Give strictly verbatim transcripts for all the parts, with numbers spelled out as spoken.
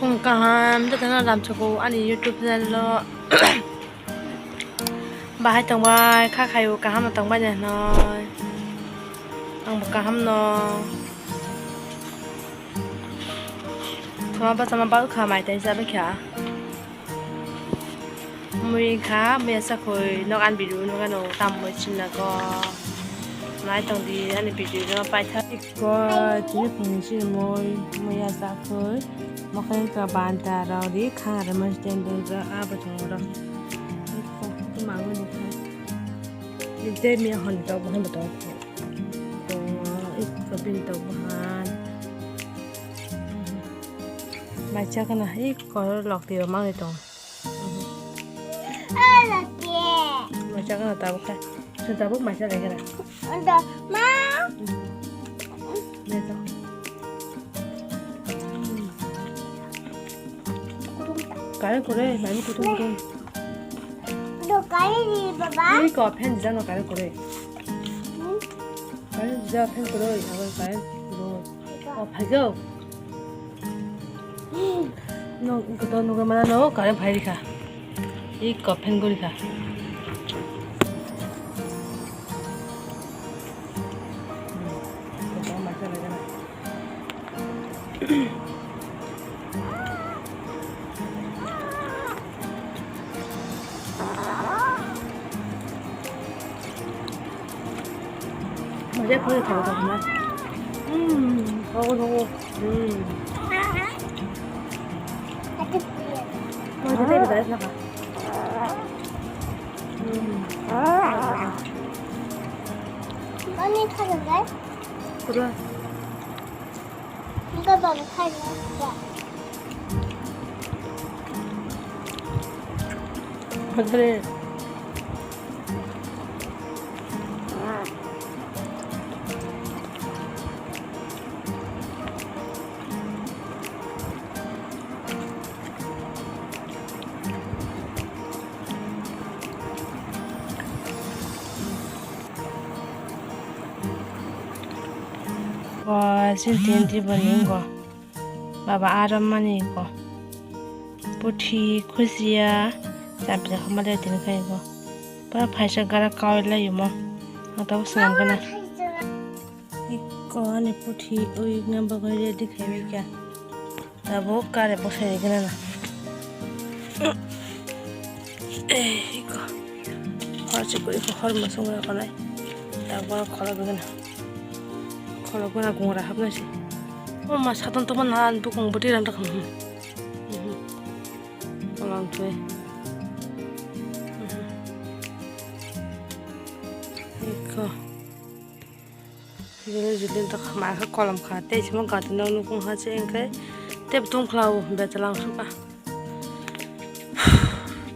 Phung kaham jotono lamsoko ani YouTube channel o. Bahai tongbai kha khaio, kaham no tongbai de hinoi. Ang bo kaham no. Thoma bachama bal kha, mai tai chabai kha. Mui kha, mui ya chakhoi, nok ani video no gano, tam mui sinna ko. Nai tong di ani video no paitha. Ko tini phungni sini mui, mui ya chakhoi. Mokhai ka banta rok di, khang rema stand dun ja, abo thong rok. Ko, ko mango ni kha. Ni te mi hon tok, hon tok. Ko, ik ko bin tok han. Mai cha kana, ik ko lok ti mangi tong. Maisa kana tabuk kha. Chwng tabuk maisa lai kana. Anda, ma. Maisa. Kare kore, mami kutung kutung. Do kare ni baba. Ni ko pen jano kare kore. Hmm? Kare ja pen kore, abar kare kore. Oh, phaigo. No, kotor nugwi mano, no, current phai rikha. I current guri kha. Mojak phai thang thang na. Hmm, hago hago. Hmm. Mojak tei rijak na kha. Hmm. Mami, kha rijak. Kura. Enggak, Baba, kha rijak. Madre. Bo sintin tiboni go. Baba aram mani go. Puthi khusia chapja khama le tin khai go. Pura phaisa gara kawi lai yumo. Ang tabuk swnam gana. Iko ani puthi ui na bagwi ready khai bai kha. Tabuk kare bwsai gana na. Eh, iko. Hor se kuri ko hor masung ra konai. Tabuk kholo gana. Kholo gana gungra hapna se. O ma satan to mana bukung budi ran rakam. Kolang tui. Iko. Jili jili to khamai kha kolom kha tei simo gati nok nukung ha se engke tei tong khlao becha lang suka.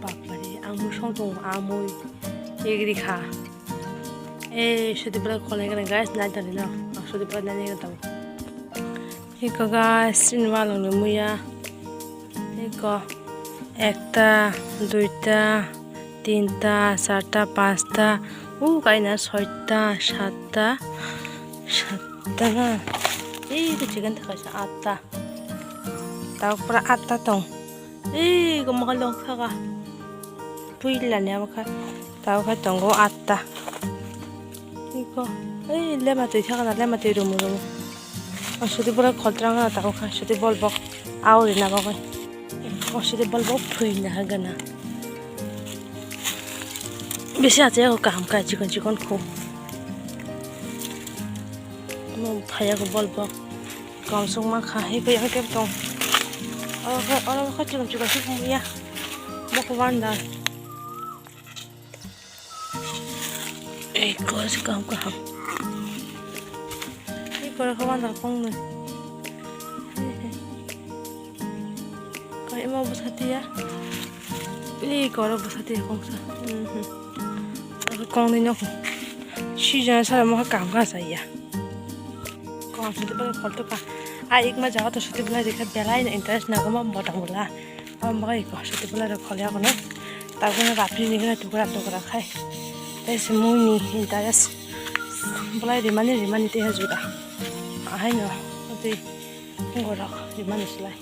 Bapari ang musong tong amui egri kha. Eh, sudi belai kholai gana guys, nai tadi no. Ang sudi belai nai gana tau. Iko guys, ini walong ni muya. Iko ekta, duita, tinta, charta, panchta, u kaina soita, satta, satta na. Ei ko chicken thakaisa atta. Tao pura atta tong. Ei ko makalong thaka. Puila ni abo kha. Tao kha tongo atta. Iko. Ei lema twi thaka na lema twi rumu rumu. O sudi pura kholtrang na tao kha sudi bol bok. Auri na bagwi. O sidi bol bo phui na ha gana. Bisi ache ko kaham ka chikon chikon khu. Mo phaya ko bol bo. Kam sung ma kha he ko yang kem tong. Oro ko, oro ko chikon chikon khu ya. Mo ko wanda. Ei, kor se kaham kaham. Ei, kor kawan da kong nui. Kor emo bwsati ya. Ei, kor bwsati ya kong sa. Mhm. Kong nui nok. Si jana sara mo kaham kaham sa ya. Kong sa tu bala kol tu ka. A ik ma jaga to sa tu bala dikha belai na interest na ko ma botang bala. Abo bagai ko soti belai rok kholi akono. Tabukno rapri ni gana tukra tukra khai. Tei se mui ni interest belai rimani rimani tei ha juda. Ahaino tei borok rimani slai.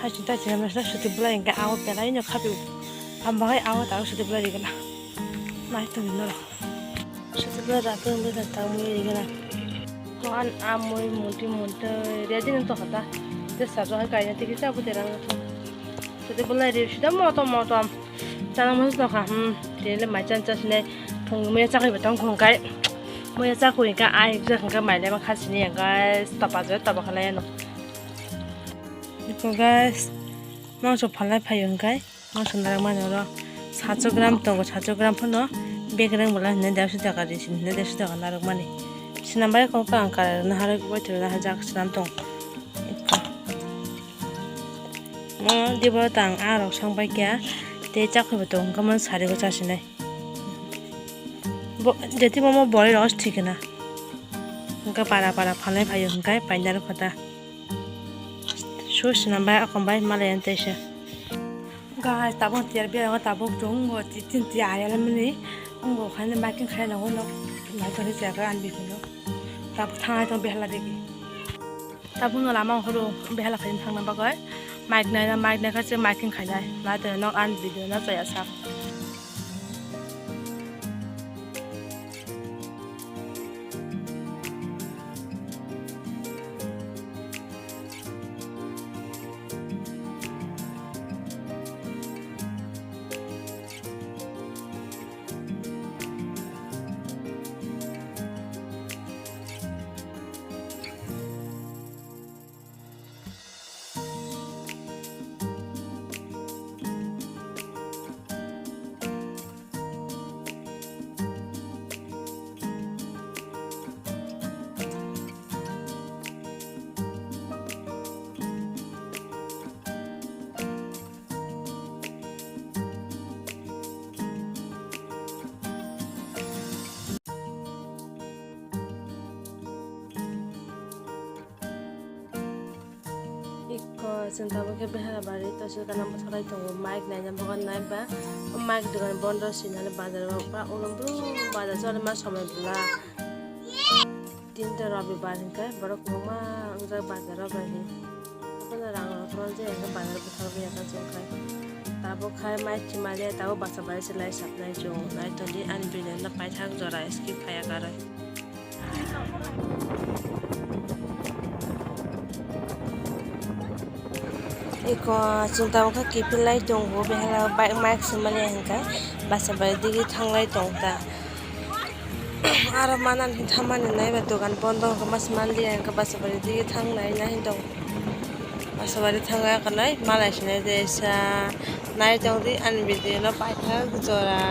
Achi ta chira mesna suti bulai hingke awo pelai no khapi. Hambagai awo taro suti bulai rigana. Nai tong noro. Suti bulai ratu hingke ta tamo rigana. Ho an amoi muti muti ready no to khata. Te sajo hai kaina tiki chabu te rang to. Suti bulai ri suda motom motom. Chana mo to kha. Hmm. Te le mai chan cha sine. Phung me chakri batang khong kai. Mo ya chakri ka ai jak ka mai le ma khasini ya guys. Tapa jo tapa khala ya no. Iko guys, mangso phalnai phaio hwnkhe, mangso narwkmani oro sacho gram tongo, sacho gram phano bekereng bwla hinwi dersho taka ri sini hinwi dersho taka narwkmani. Sinambai kok ang karai rwna harwi waithai rwna hajak sinam tongo. Iko. Mo dibo tang a rok song bai kya, tei chakhwi bo tongo hwnkhe mo sari go chasinai. Bo, jeti momo boroi rok thikna. Hwnkhe para para phalnai phaio hwnkhe painai rok kha ta. Su swnam bai, akon bai, malai ani teisa. Guys, tabuk tiyar biya, tabuk chwng bo tin tiya ayal mani. Wngbo khaina making khaina wngno. Nai toni chakra ani bikino. Tabuk thangai tong behla degi. Tabuk no lama horo behla khaina thangna bagwi. Mic naina, mic naikha se making khainai. Nai toni nok ani video no chaya sak. Iko chwng tabuk khe behela bari tosi gana bwtharlai tongo, mic naina bagwi nai ba o mic dogan bondo sinani bazar o ba ulo brum bazar choli ma somoi bwla. Tinta robibar hinkhe borok kwbangma wngjak bazar o bai hi. Abono rang rok rwjak hinkhe bazar bwtharlai ya chwng khai. Tabuk khai mic khimalia tabuk basa bai se lai sapnai chwng nai tongdi ani bini no paithak jora skip khaiya karwi. Eko chwng tabuk khe kiphilnai tongo, behela bike mic se manya hinkhe basa bai digi thanglai tongkha. Aro manani thamani naiba dogan bondo hinkhe mas manliya hinkhe basa bai digi thangnai nai tong. Basa bai thangya kanai malai sinai de sa nai tongdi ani video no paithak jora.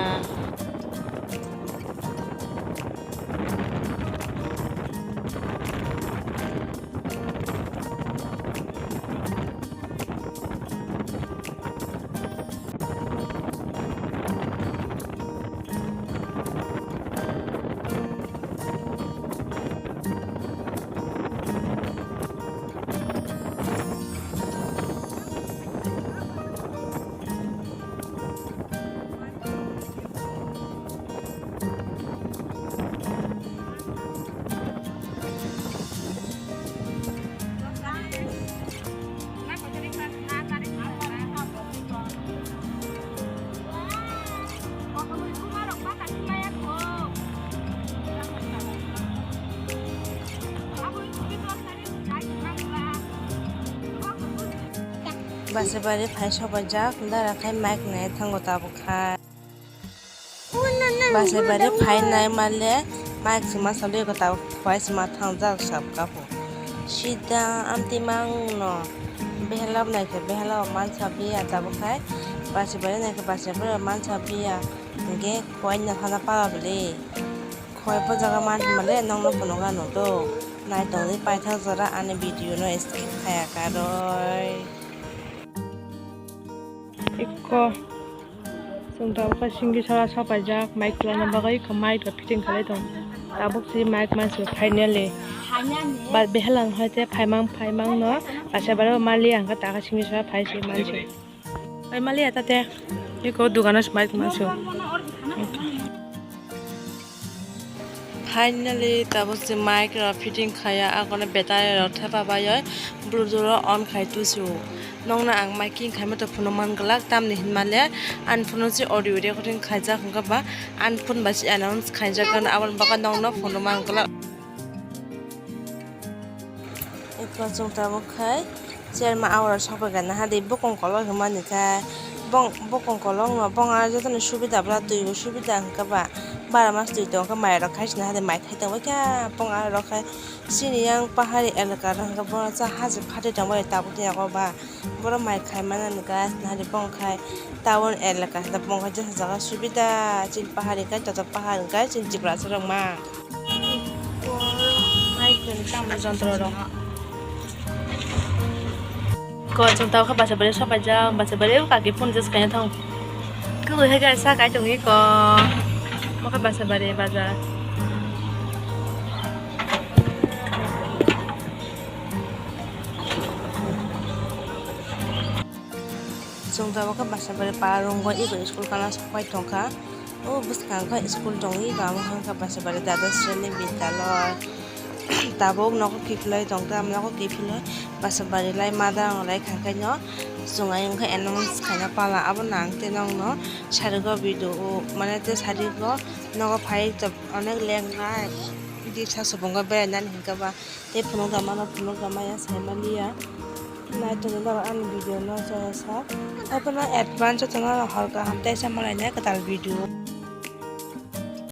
Basa bari phai sobaijak, dara khai mic nai thango tabuk khai. Basa bari phai nai male mic sima salo eko tabuk khai sima thangjak sab kapo. Sida amtwi mangno behelap nai khe behelap mansa biya tabuk khai. Basa bari nai khe basa bari mansa biya. Hingke khoi no thana pala bole. Khoi po jaga man male nongno phunukna nukgo. Naitokdi paithak jora ani video no skip khaya karwi. Ikko chwng tabuk khe singi sara sapaijak mic twlangna bagwi ikko mic rok fitting khlai tong. Tabuk se mic mansi finally. Ba behelang hai te phaimang phaimang no basa baro mali ang khe taka singi sara phai se mansi. Ai mali ata te. Iko dugano smai mansu. Finally, tabuk se mic rok fitting khaya, agone battery rok thepa bai oi, Bluetooth rok on khai tusu. Nokno ang miking khaima to phunuk man glak, tamni hinmale ani phone se audio recording khaijak, hwnkhe ba ani phone bai se announce khaijak, aboni bagwi nokno phunuk man glak. Eko chwng tabuk khai chairman aura sokbai gana hadi bokong kolok hwnmani khe bong bokong kolok no bong ar jotono subida bwla twi bo subida hwnkhe ba bara mas twi tongkhe mai rok khai sina hadi mai khai tongbai khe bong ar rok khai chini yang pahari elaka rok hwnkhe bono cha haji phatwi tongbai tabuk tei yago ba borok mai khai mani hwnkhe hadi bong khai town elaka hwnkhe bong khai jesa jaga subida chini pahari hwnkhe joto pahar hwnkhe chini Tiprasa rok ma. Ko chwng tau kha basa bari sopaijak, basa bari o kaki phone just kaina thang. Kebo hai kaisa kai tongwi ko. Mo kha basa bari bazar. Chwng tabuk khe basa bari para rwngo ebo school kana sok pai tongkha. O bwskang khe school tongwi ba omo hwn khe basa bari Dadasreni Bidyalaya. Tabuk nogo kiphilwi tongkha, nogo kiphilwi basa bari lai mada rok lai kha khe no chwng ayang khe announce khaina pala abo nang tei nokno sarigw video o mane tei sarigw nogo phai onek lengnai di sa subungo berainani hinkhe ba. Tei phunukgama no phunukgama ya saimaliya. Naitoni norok ani video no joya sa. Abono advance jotono hor kaham teisa malainai kwtal video.